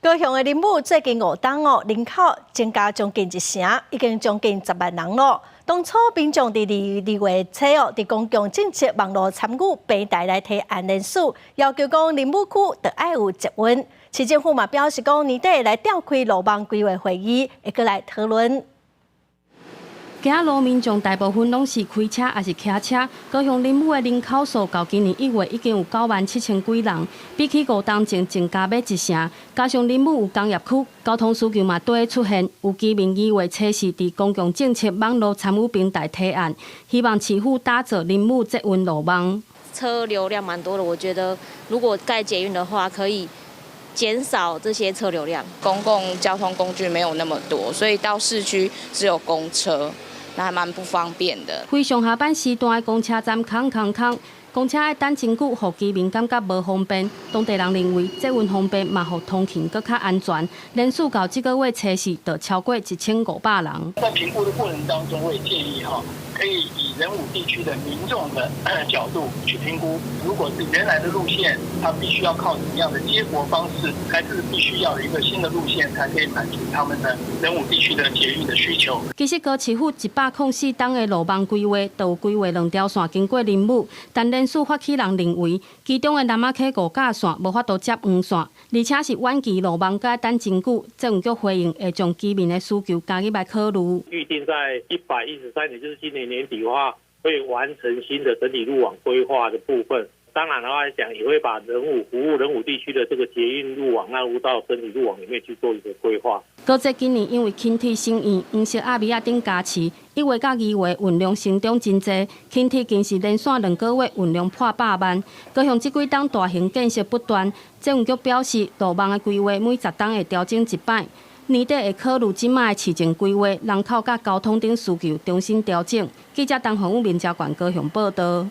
高雄的仁武最近五冬哦，人口增加將近一成，已經將近10萬人囉。當初民眾佇二二月初哦，佇公共政策網路參與平台來提案聯署，要求講仁武區著愛有捷運。市政府嘛表示講，年底來召開路網規劃會議，會閣來討論。行路民眾大部分攏是開車抑是騎車。高雄仁武的人口數到今年1月已經有97,000幾人，比起5冬前增加欲一成。加上仁武有工業區，交通需求嘛綴出現。有居民2月初四佇公共政策網路參與平台提案，希望市府打造仁武捷運路網。車流量蠻多的，我覺得如果蓋捷運的話，可以減少這些車流量。公共交通工具沒有那麼多，所以到市區只有公車。那還蠻不方便的。非上下班時段的公車站空空空，公車愛等真久，予居民感覺無方便。當地人認為捷運方便，嘛予通勤閣較安全。連續到這個月初四，就超過1500人。在評估的過程當中，我也建議哈，可以以仁武地區的民眾的角度去評估，如果是原來的路線，它必須要靠什麼樣的接駁方式，還是必須要有一個新的路線，才可以滿足他們的仁武地區的捷運的需求。其實高市府104冬的路網規劃，就有規劃兩條線經過仁武，但連署發起人認為，其中的南仔溪高架線無法度接黃線，而且是遠期路網閣愛等真久。捷運局回應會將居民的需求加入來考慮。預定在113年，就是今年年底的話，會完成新的整體路網規劃的部分。當然的話來講，也會把仁武服務仁武地區的這個捷運路網納入到整體路網裡面去做一個規劃。高捷今年因為輕鐵省院黃色鴨米仔等加持，1月佮2月運量成長真濟，輕鐵更是連續兩個月運量破百萬。高雄這幾冬大型建設不斷，捷運局表示，路網的規劃每10冬會調整一擺，年底會考慮這擺的市政規劃、人口佮交通等需求重新調整。記者陳宏武、林家冠高雄報道。